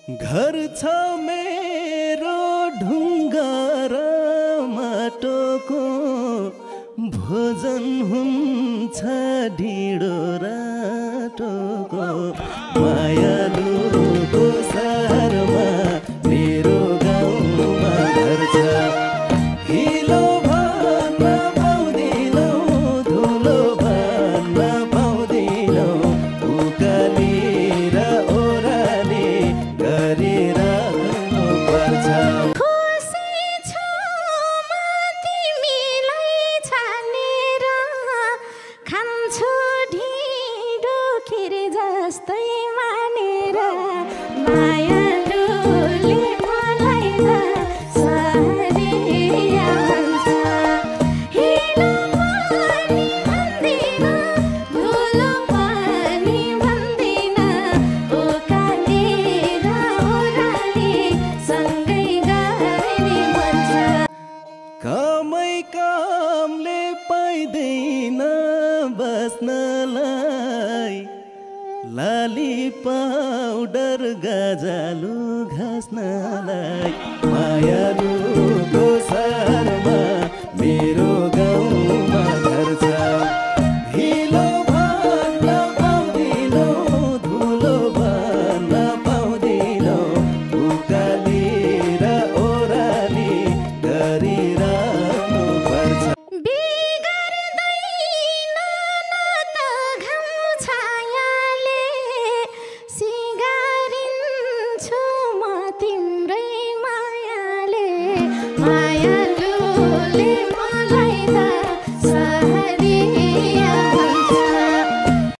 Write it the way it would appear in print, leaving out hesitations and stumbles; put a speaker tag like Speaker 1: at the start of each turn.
Speaker 1: घर छ मेरो ढुङ्गा र माटोको भोजन हुन्छ ढिँडो राटोको मायालुको सहरमा मेरो गाउँमा घर छ हिलो भन्न पाउँदिनौ धुलो भन्न पाउँदिनौ उकाली र ओराली गरिरहनु पर्छ
Speaker 2: जस्तै मानेर मायालुले मलाई त सहरिया भन्छ हिलो पनि भन्दिन धुलो पनि भन्दिन उकाली र ओराली सँगै गरे भन्छ
Speaker 1: कामै कामले पाइँदैन बस्नलाई लाली पाउडर गजालु घाँस्नलाई मायालु